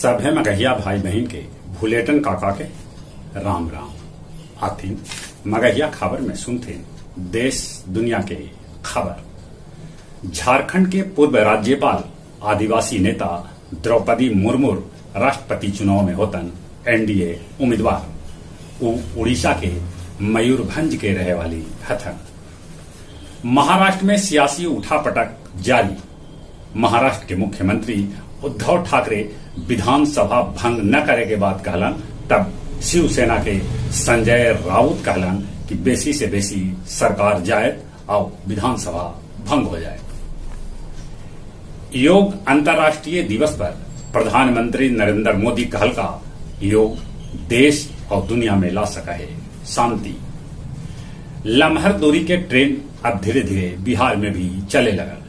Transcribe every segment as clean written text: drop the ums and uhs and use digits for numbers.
सभे मगहिया भाई बहिन के भुलेटन काका के राम राम। आथिन मगहिया खबर में सुनथिन देश दुनिया के खबर। झारखंड के पूर्व राज्यपाल आदिवासी नेता द्रौपदी मुर्मू राष्ट्रपति चुनाव में होतन एनडीए उम्मीदवार। उ उड़ीसा के मयूरभंज के रहे वाली हथन। महाराष्ट्र में सियासी उठापटक जारी। महाराष्ट्र के मुख्यमंत्री उद्धव ठाकरे विधानसभा भंग न करे के बात कहलन, तब शिवसेना के संजय राउत कहलन कि बेसी से बेसी सरकार जाए और विधानसभा भंग हो जाए। योग अंतर्राष्ट्रीय दिवस पर प्रधानमंत्री नरेंद्र मोदी कहलका योग देश और दुनिया में ला सका है शांति। लम्हर दूरी के ट्रेन अब धीरे धीरे बिहार में भी चले लगल।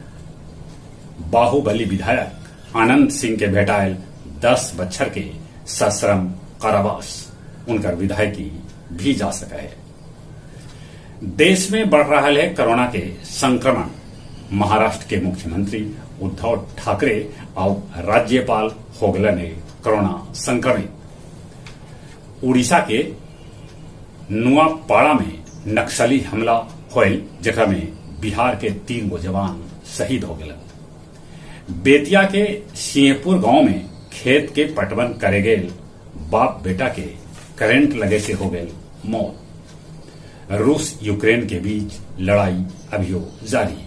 बाहुबली विधायक आनंद सिंह के भेटायल 10 बच्छर के सश्रम कारावास, उनकर विधायकी भी जा सका है। देश में बढ़ रहा है कोरोना के संक्रमण। महाराष्ट्र के मुख्यमंत्री उद्धव ठाकरे और राज्यपाल हो गए ने कोरोना संक्रमित। उड़ीसा के नुआपाड़ा में नक्सली हमला होयल, जेकरा में बिहार के 3 गो जवान शहीद हो गए। बेतिया के सिंहपुर गांव में खेत के पटवन करे गेल बाप बेटा के करंट लगे से हो गए मौत। रूस यूक्रेन के बीच लड़ाई अभियो जारी।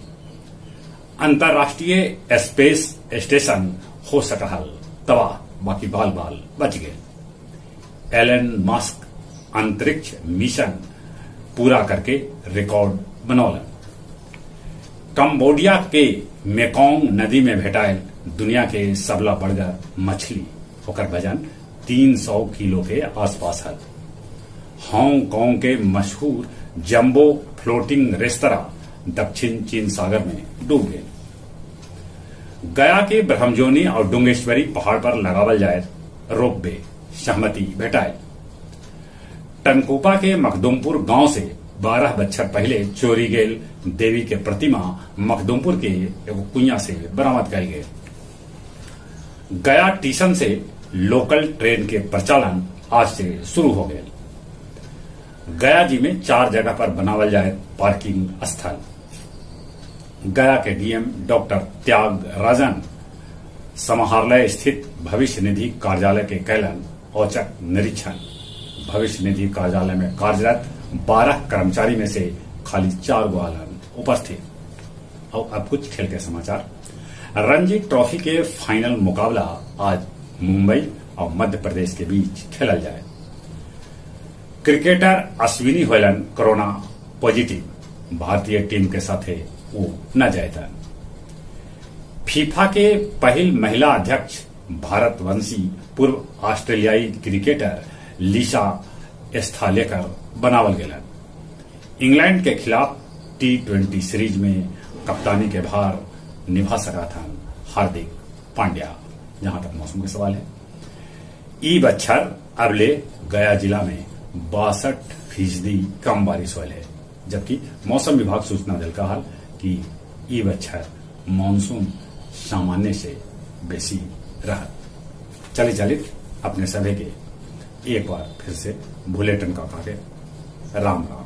अंतर्राष्ट्रीय स्पेस स्टेशन हो सकल तबाह, बाकी बाल बाल बच गए। एलन मस्क अंतरिक्ष मिशन पूरा करके रिकॉर्ड बनौलन। कंबोडिया के मेकोंग नदी में भेटायल दुनिया के सबला बड़गर मछली, ओकर वजन 300 किलो के आसपास है। हांगकांग के मशहूर जंबो फ्लोटिंग रेस्तरा दक्षिण चीन सागर में डूब गए। गया के ब्रह्मजोनी और डुंगेश्वरी पहाड़ पर लगावल जाए रोपवे सहमति भेटाए। टनकुपा के मखदुमपुर गांव से 12 बच्छर पहले चोरी गेल देवी के प्रतिमा मखदुमपुर के एगो कुइया से बरामद कल गए। गया टीशन से लोकल ट्रेन के प्रचालन आज से शुरू हो गए। गया जी में 4 जगह पर बनावल जाए पार्किंग स्थल। गया के डीएम डॉक्टर त्याग राजन समाहरणालय स्थित भविष्य निधि कार्यालय के कैलन औचक निरीक्षण। भविष्य निधि कार्यालय में कार्यरत 12 कर्मचारी में से खाली 4 गो आलन उपस्थित। और अब कुछ खेल के समाचार। रणजी ट्रॉफी के फाइनल मुकाबला आज मुंबई और मध्य प्रदेश के बीच खेलल जाए। क्रिकेटर अश्विनी होलन कोरोना पॉजिटिव, भारतीय टीम के साथे वो न जाए। फीफा के पहल महिला अध्यक्ष भारतवंशी पूर्व ऑस्ट्रेलियाई क्रिकेटर लीसा स्थालेकर बनावल गेलन। इंग्लैंड के खिलाफ T20 series में कप्तानी के भार निभा सका था हार्दिक पांड्या। जहां तक मौसम के सवाल है, ई बच्छर अबले गया जिला में 62% कम बारिश होल है, जबकि मौसम विभाग सूचना दिल का हाल कि ई बच्छर मानसून सामान्य से बेसी रहा। चले चले अपने सभी के एक बार फिर से भुलेटन काका के राम राम।